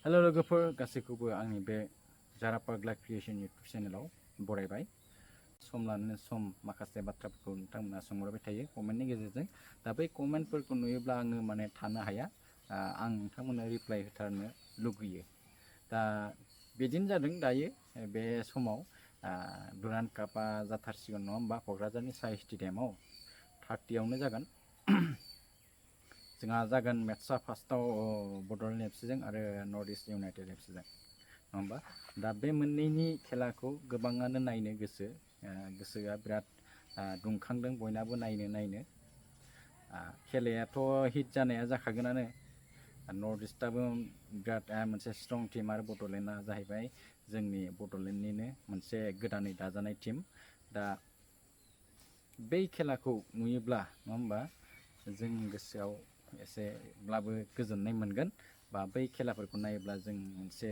Hello लोगोफोर गासैखौबो आंनि बे जारा पागला क्रिएशन इउटुब चेनेलाव बरायबाय। सम लानानै सम माखासे बाथ्राफोरखौ नोंथांमोना सोंहरबाय थायो कमेन्टनि गेजेरजों। दा बै कमेन्टफोरखौ नुयोब्ला आङो माने थानो हाया, आं नोंथांमोननो रिप्लाय होथारनो लुगैयो। दा बिदिनो जादों दायो बे समाव डुरान्ड कापआ जाथारसिगोन नङा होमबा, क'क्राझारनि साइ स्टेडियामाव 30आवनो जागोन। जोंहा जागोन मेट्सआ फार्स्टआव बड'लेण्ड एफसिजों आरो नर्थ इस्ट इउनाइटेड एफसिजों नङा होमबा। दा बे मोननैनि खेलाखौ गोबाङानो नायनो गोसोआ बिराद दुंखांदों बयनाबो नायनो। खेलायाथ' हिट जानाया जाखागोनानो। नर्थ इस्टआबो बिराद मोनसे स्ट्रं टिम आरो बड'लेण्डआ जाहैबाय जोंनि बड'लेण्डनिनो मोनसे गोदानै दाजानाय टिम। दा बै खेलाखौ नुयोब्ला नङा होमबा जों गोसोआव एसेब्लाबो गोजोननाय मोनगोन, बा बै खेलाफोरखौ नायोब्ला जों मोनसे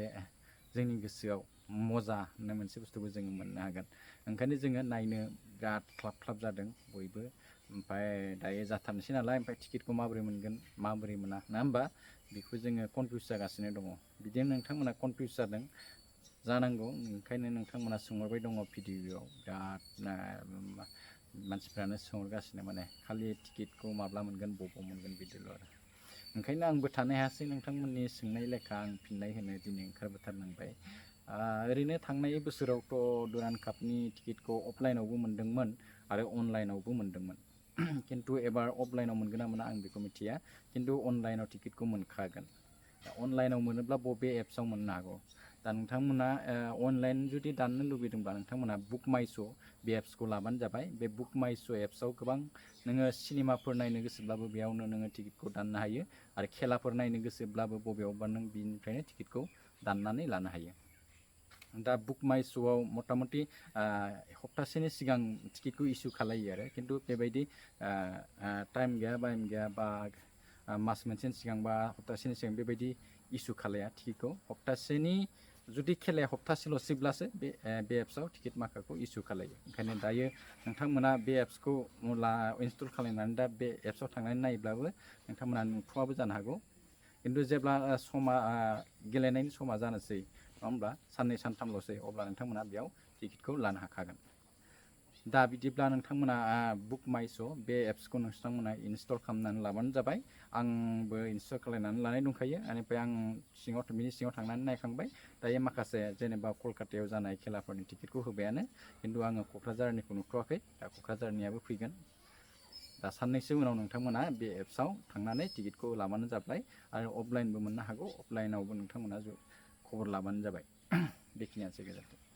जोंनि गोसोआव मजा होननाय मोनसे बुस्थुखौ जोङो मोननो हागोन। ओंखायनो जोङो नायनो बिराद ख्लाब जादों बयबो। ओमफ्राय दायो जाथारनोसै नालाय, ओमफ्राय टिकेटखौ माबोरै मोनगोन माबोरै मोना नङा होमबा, बेखौ जोङो कनफिउस जागासिनो दङ। बिदिनो नोंथांमोना कनफिउस जादों जानांगौ, ओंखायनो नोंथांमोना सोंहरबाय दङ भिडिअ'आव। बिराद मानसिफ्रानो सोंहरगासिनो माने खालि टिकेटखौ माब्ला मोनगोन बबाव मोनगोन बिदिल' आरो। ओंखायनो आंबो थानो हायासै, नोंथांमोननि सोंनाय लेखा आं फिननाय होनो दिनै ओंखारबोथारनांबाय। ओरैनो थांनाय बोसोरावथ' डुरान्ड कापनि टिकेटखौ अफलाइनावबो मोनदोंमोन आरो अनलाइनावबो मोनदोंमोन। खिन्थु एबार अफलाइनाव मोनगोन ना मोना आं बेखौ मिथिया, खिन्थु अनलाइनाव टिकेटखौ मोनखागोन। अनलाइनाव मोनोब्ला बबे एप्सआव मोननो हागौ? दा नोंथांमोना अनलाइन जुदि दाननो लुबैदोंब्ला नोंथांमोना बुक माइ श' बे एप्सखौ लाबानो जाबाय। बे बुक माइ श' एप्सआव गोबां नोङो सिनेमाफोर नायनो गोसोब्लाबो बेयावनो नोङो टिकेटखौ दाननो हायो, आरो खेलाफोर नायनो गोसोब्लाबो बबेयावबा नों बिनिफ्रायनो टिकेटखौ दाननानै लानो हायो। दा बुक माइ श'आव मथा मथि सप्तासेनि सिगां टिकेटखौ इसु खालायो आरो, खिन्थु बेबायदि टाइम गैया बा मास मोनसेनि सिगां बा सप्तासेनि सिगां बेबायदि इसु खालाया टिकेटखौ। सप्तासेनि जुदि खेलाया सप्तासेल'सैब्लासो बे एप्सआव टिकेट माखाखौ इसु खालायो। ओंखायनो दायो नोंथांमोना बे एप्सखौ इनस्टल खालामनानै दा बे एप्सआव थांनानै नायोब्लाबो नोंथांमोना नुथ'वाबो जानो हागौ। खिन्थु जेब्ला गेलेनायनि समा जानोसै नङा होमब्ला, साननै सानथामल'सै, अब्ला नोंथांमोना बेयाव टिकेटखौ लानो हाखागोन। दा बिदिब्ला नोंथांमोना बुक माइ श' बे एप्सखौ नोंथांमोना इनस्टल खालामनानै लाबानो जाबाय। आंबो इनस्टल खालामनानै लानाय दंखायो। बेनिफ्राय आं बिनि सिङाव थांनानै नायखांबाय। दायो माखासे जेनेबा कलकातायाव जानाय खेलाफोरनि टिकेटखौ होबायानो, खिन्थु आङो क'क्राझारनिखौ नुथ'वाखै। दा क'क्राझारनियाबो फैगोन। दा साननैसो उनाव नोंथांमोना बे एप्सआव थांनानै टिकेटखौ लाबानो जाबाय, आरो अफलाइनबो मोननो हागौ। अफलाइनावबो नोंथांमोना खबर लाबानो जाबाय। बेखिनियानोसै, गोजोन्थों।